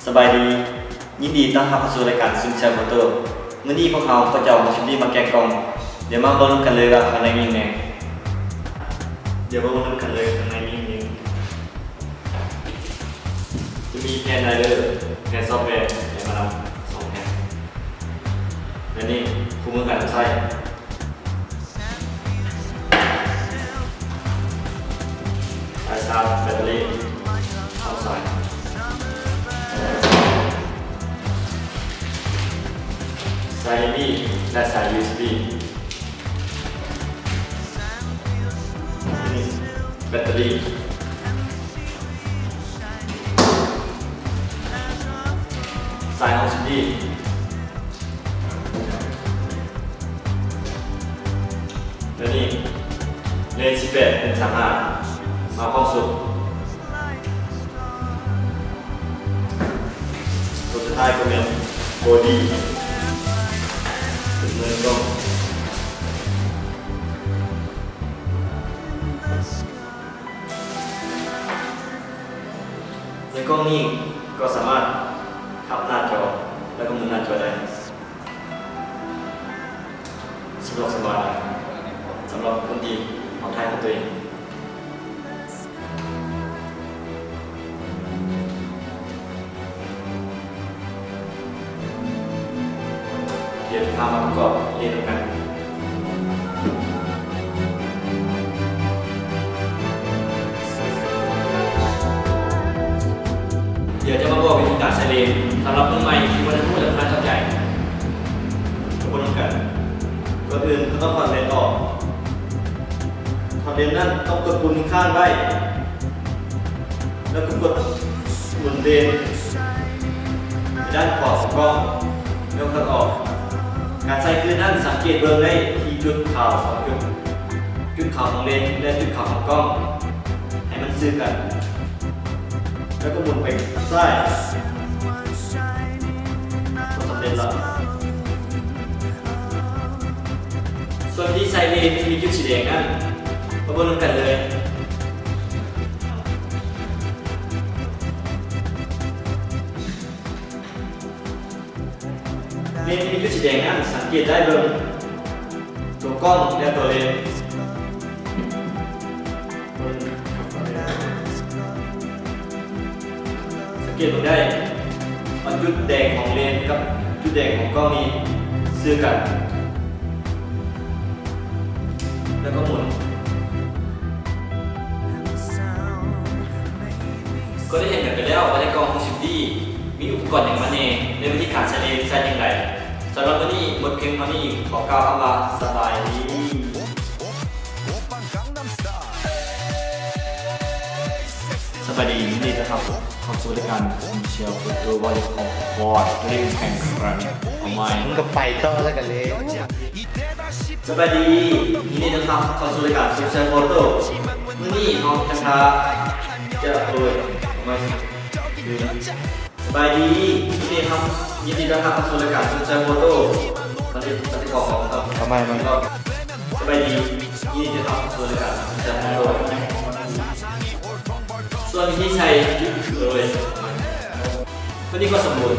ສະບາຍດີ ຍິນດີຕ້ອນຮັບເຂົ້າສູ່ລາຍການ Swing Style Photo. ມື້ນີ້ພວກເຮົາກໍຈະເອົາຫົກສິບດີມາແກະກ່ອງ. ດຽວມາເບິ່ງນຳກັນເລີຍວ່າຂ້າງໃນມີຫຍັງແດ່. ດຽວມາເບິ່ງນຳກັນເລີຍ ຂ້າງໃນມີຫຍັງແດ່. ຈະມີແຜ່ນໄດເລີ ແຜ່ນຊອບແວ ແລະ ມາດຳ ສອງແຜ່ນ ແລະ ນີ້ຄູ່ມືການນຳໃຊ້. ສາຍຊາດ ແບັດເຕີຣີ ສອງສາຍ, ສາຍເອັມບີ ແລະ ສາຍຢູເອັສບີ, ແບັດເຕີຣີ, ສາຍຫົກສິບດີ ແລະ ນີ້ເລນສິບແປດ ໜຶ່ງສາມຫ້າ ມາພ້ອມຊຸດ. ຕົວສຸດທ້າຍກໍແມ່ນໂບດີ້ ເປັນເນີນກ້ອງ. ໃນກ້ອງນີ້ກໍສາມາດພັບໜ້າຈໍ ແລ້ວກໍໝູນໜ້າຈໍໄດ້. ສະດວກສະບາຍ ສຳລັບຄົນທີ່ມັກຖ່າຍຮູບຕົວເອງ. ດຽວຈະພາມາປະກອບເລນນຳກັນ. ດຽວຈະມາບອກວິທີການໃສ່ເລນ ສຳລັບມືໃໝ່ທີ່ບໍ່ທັນຮູ້ ແລະ ບໍ່ທັນເຂົ້າໃຈ. ມາເບິ່ງນຳກັນ. ກ່ອນອື່ນເຮົາຕ້ອງຖອດເລນອອກ. ຖອດເລນນັ້ນຕ້ອງກົດປຸ່ມທີ່ຄ້າງໄວ້ ແລ້ວກໍກົດໝູນເລນໄປດ້ານຂວາຂອງກ້ອງ ແລ້ວຄ່ອຍອອກ. ການໃສ່ຄືນນັ້ນ ສັງເກດເບິ່ງໄດ້ທີ່ຈຸດຂາວສອງຈຸດ, ຈຸດຂາວຂອງເລນ ແລະ ຈຸດຂາວຂອງກ້ອງ ໃຫ້ມັນຊື່ກັນ ແລ້ວກໍໝູນໄປຊ້າຍ. ກໍສຳເລັດລະ. ສ່ວນທີ່ໃສ່ເລນທີ່ມີຈຸດສີແດງນັ້ນ ມາເບິ່ງນຳກັນເລີຍ. ເລນທີ່ມີຈຸດສີແດງນັ້ນ ສັງເກດໄດ້ເບິ່ງຕົວກ້ອງ ແລະ ຕົວເລນ. ສັງເກດເບິ່ງໄດ້ວ່າຈຸດແດງຂອງເລນກັບຈຸດແດງຂອງກ້ອງນີ້ຊື່ກັນ ແລ້ວກໍໝູນ. ກໍໄດ້ເຫັນກັນໄປແລ້ວວ່າໃນກ້ອງຫົກສິບດີ ມີອຸປະກອນຫຍັງມາແດ່ ແລະ ວິທີການໃສ່ເລນໃສ່ຈັ່ງໃດ. ສຳລັບມື້ນີ້ໝົດພຽງເທົ່ານີ້ ຂໍກ່າວຄຳວ່າສະບາຍດີ. ສະບາຍດີ ຍິນດີຕ້ອນຮັບເຂົ້າສູ່ລາຍການ Swing Style Photo ເວົ້າເລື່ອງຂອງຄອດ ເລື່ອງແຂ່ງຂັນເອົາໃໝ່. ມຶງກໍໄປຕໍ່ແລ້ວກັນເລີຍ. ສະບາຍດີ ຍິນດີຕ້ອນຮັບເຂົ້າສູ່ລາຍການ Swing Style Photo. ມື້ນີ້ເຮົາຈະພາ ຈະໂດຍ ເອົາໃໝ່. ສະບາຍດີ ຍິນດີຮັບ ຍິນດີຕ້ອນຮັບເຂົ້າສູ່ລາຍການ Swing Style Photo. ມັນຈະ ມັນຈະຂອງເຮົາ ເອົາໃໝ່ ເອົາໃໝ່. ສະບາຍດີ ຍິນດີຕ້ອນຮັບເຂົ້າສູ່ລາຍການ Swing Style Photo. ສ່ວນວິທີໃສ່ ໂດຍ ຕົວນີ້ກໍສົມບູນ.